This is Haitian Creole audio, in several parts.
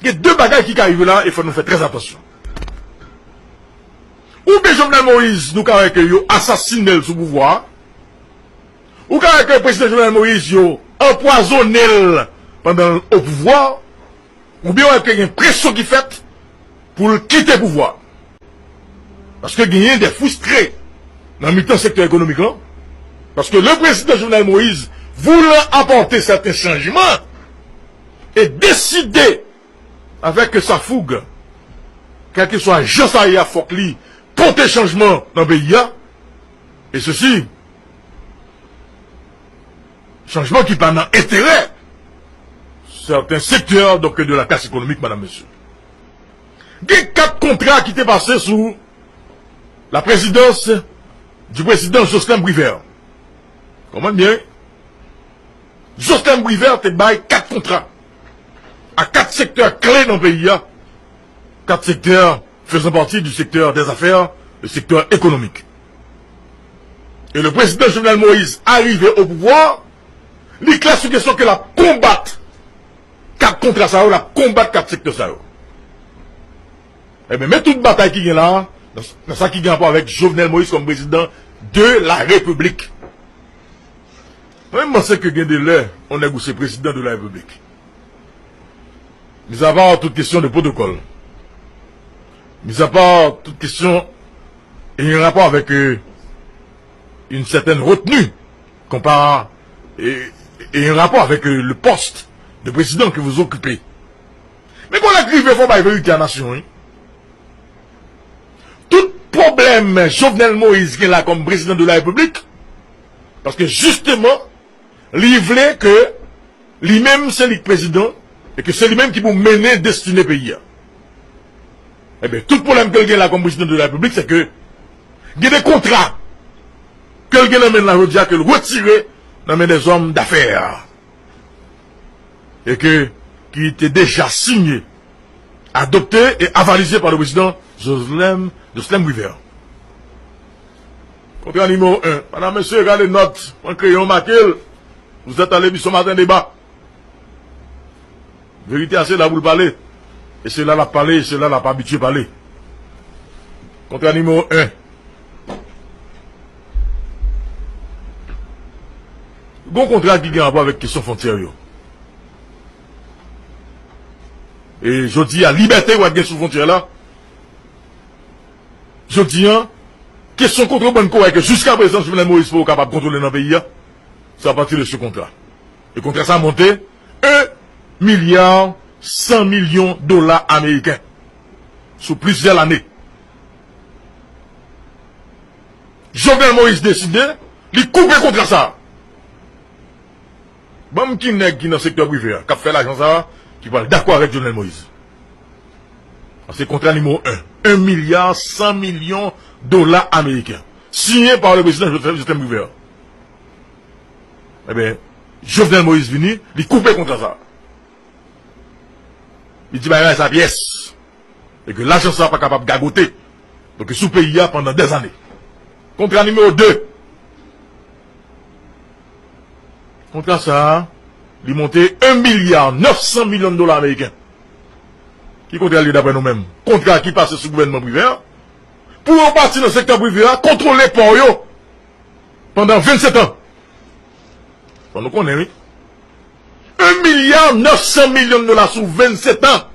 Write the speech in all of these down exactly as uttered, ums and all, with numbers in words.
Gen de bagay ki ka rive la e fò nou fè trè atansyon. Oubyen Jovenel Moïse, nou ka wè ke yo asasinen l sou pouvwa a. Ou ka wè ke prezidan Jovenel Moïse, yo anpwazonnen l pandan l o pouvwa. Oubyen wè ke gen presyon ki fèt pou l kite pouvwa. Paske genyen de fristre nan mitan sektè ekonomik lan. Paske le président Jovenel Moïse voulant apporter certains changements et décider avec sa fougue, kèlkeswa jan sa ye a, fòk li pote chanjman nan peyi a. E sesi, chanjman ki pa nan enterè sèten sektè, donk, de la klas ekonomik, madam, mesye. Gen kat kontra ki te pase sou la présidence du président Jocelyn Privert. Konprann byen, wi. Jocelyn Privert te bay kat kontra a kat sektè kle nan peyi a, kat sektè faisant partie du secteur des affaires, le secteur économique. Et le président Jovenel Moïse arrivé au pouvoir, li klè sou kesyon ke l ap konbat kat kontra sa yo, l ap konbat kat sektè sa yo. Ebyen, men tout batay ki gen la, nan, nan sa ki gen rapò avèk Jovenel Moïse kòm prezidan de la Repiblik. Mwen, m panse ke gen de lè, yon nèg ou se prezidan de la Repiblik. Mis à part toute question de protocole, mis à part toute question ayant rapport avec euh, une certaine retenue, qu'on par, et, et un rapport avec euh, le poste de président que vous occupez. Men kon lè k rive, fò bay verite a nasyon, wi. Tout pwoblèm Jovenel Moïse gen la kòm prezidan de la Repiblik, paske jisteman, li vle ke li menm se li k prezidan, e ke se li menm ki pou mennen destine peyi a. Ebyen, tout pwoblèm ke l gen la kòm prezidan de la Repiblik, se ke gen de kontra ke l gen nan men l la jodi a, ke l retire nan men dèzòm dafè, e ke, ki te deja sinye, adopté et avalisé par le président Jocelyn, Jocelyn Privert. Kontra nimewo en. Madam, mesye, gade nòt. Pran kreyon, make l. Vous êtes à l'émission Matin Débat. Verite a se la pou l pale. E se la l ap pale, e se la l ap abitye pale. Kontra nimewo en. Gon kontra ki gen rapò avèk kesyon fwontyè yo. E jodi a, libète w ap gen sou fwontyè la. Jodi a, kesyon kontrebann ke w wè ke jiskaprezan Jovenel Moïse poko kapab kontwole nan peyi a, se apati de se kontra. E kontra sa monte en milya san milyon dola ameriken sou plizyè lane. Jovenel Moïse deside, li koupe kontra sa. Ban m ki nèg ki nan sektè prive a, k ap fè lajan sa a, ki pral dakò avèk Jovenel Moïse. Se kontra nimewo en. En milya san milyon dola ameriken. Siyen pa le prezidan Jovenel Moïse. Ebyen, Jovenel Moïse vini, li koupe kontra sa. Li di bagay sa pyès. E ke lajan sa pa kapab gagote. Donk, sou peyi a pandan dèzane. Kontra nimewo de. Kontra sa a, li monte en milya nèf san milyon dola ameriken. Ki kontra l ye daprè nou menm? Kontra ki pase sou gouvènman prive a, pou yon pati nan sektè prive a kontwole pò yo pandan vennsèt an. Fò nou konnen, wi. En milya nèf san milyon dola sou vennsèt an.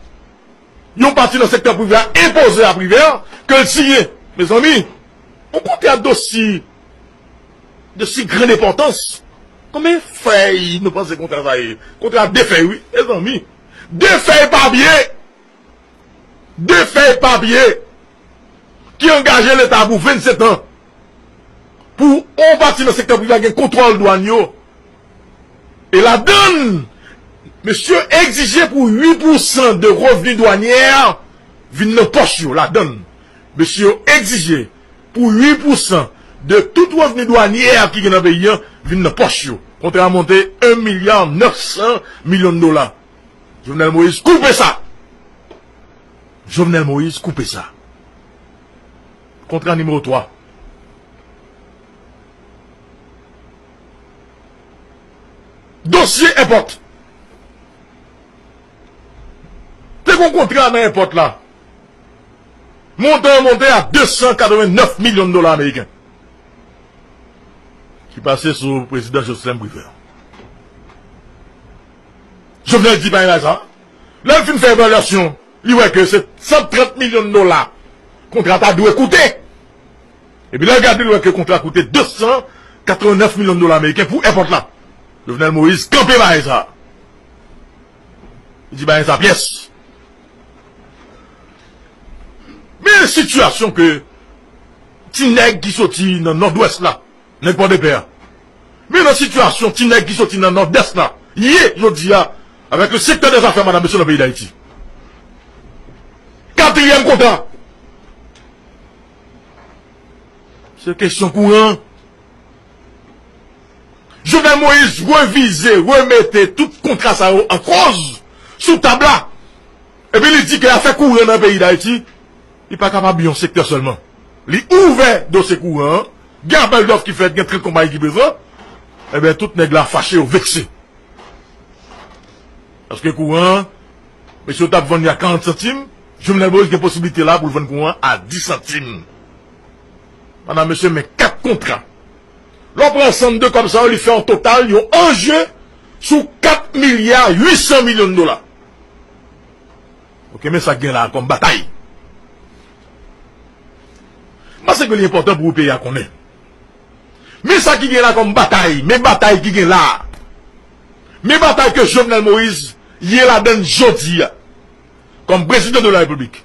Yon pati nan sektè prive a enpoze a Privert ke l siyen. Mezanmi, yon kontra dosi, dosi grann enpòtans. Konbyen fèy nou panse kontra sa ye? Kontra de fèy, wi, mezanmi. De fèy papye. De fèy papye ki angaje Leta pou vennsèt an. Pou yon pati nan sektè prive a gen kontwòl dwàn yo. E ladann, mesye yo egzije pou uit pousan de revni dwanyè vin nan pòch yo. Ladann, mesye yo egzije pou uit pousan de tout revni dwanyè ki gen nan peyi a vin nan pòch yo. Kontra a monte en milya nèf san milyon dola. Jovenel Moïse koupe sa. Jovenel Moïse koupe sa. Kontra nimewo twa. Dosye enpòt. Te Fon kontra nan èpòt la. Montan an monte a de san katrevennnèf milyon dola ameriken. Ki pase sou prezidan Jocelerme Privert. Jovenel di pa gen sa. Lè l fin fè evalyasyon, li wè ke se san trant milyon dola kontra ta dwe koute. Epi lè l gade, l wè ke kontra koute de san katrevennnèf milyon dola ameriken pou èpòt la. Jovenel Moïse kanpe bagay sa. Li di bagay sa pyès. Men sitiyasyon ke ti nèg ki soti nan Nòdwès la, nèg Pòdepè a. Men nan sitiyasyon ti nèg ki soti nan Nòdès la, ye jodi a, avèk le sektè dèzafè, madanm, mesye, nan peyi Dayiti. Katriyèm kontra. Se kesyon kouran. Jovenel Moïse revize, remete tout kontra sa yo an koz sou tab la. Epi li di ke afè kouran nan peyi Dayiti, li pa kapab yon sektè sèlman. Li ouvè dosye kouran an, gen apèl dòf ki fèt, gen trant konpayi ki prezan. Ebyen, tout nèg la fache, yo vekse. Paske kouran an, mesye yo t ap vann li a karant santim, Jovenel Moïse gen posiblite la pou l vann kouran an a dis santim. Madanm, mesye, men kat kontra. Lè w pran ansanm de kòb sa yo, li fè yon total, yon anje sou kat milya uit san milyon dola. Ok, men sa k gen la a kòm batay. M panse ke li enpòtan pou peyi a konnen. Men sa ki gen la kòm batay, men batay ki gen la a. Men batay ke Jovenel Moïse ye ladann jodi a, kòm prezidan de la repiblik.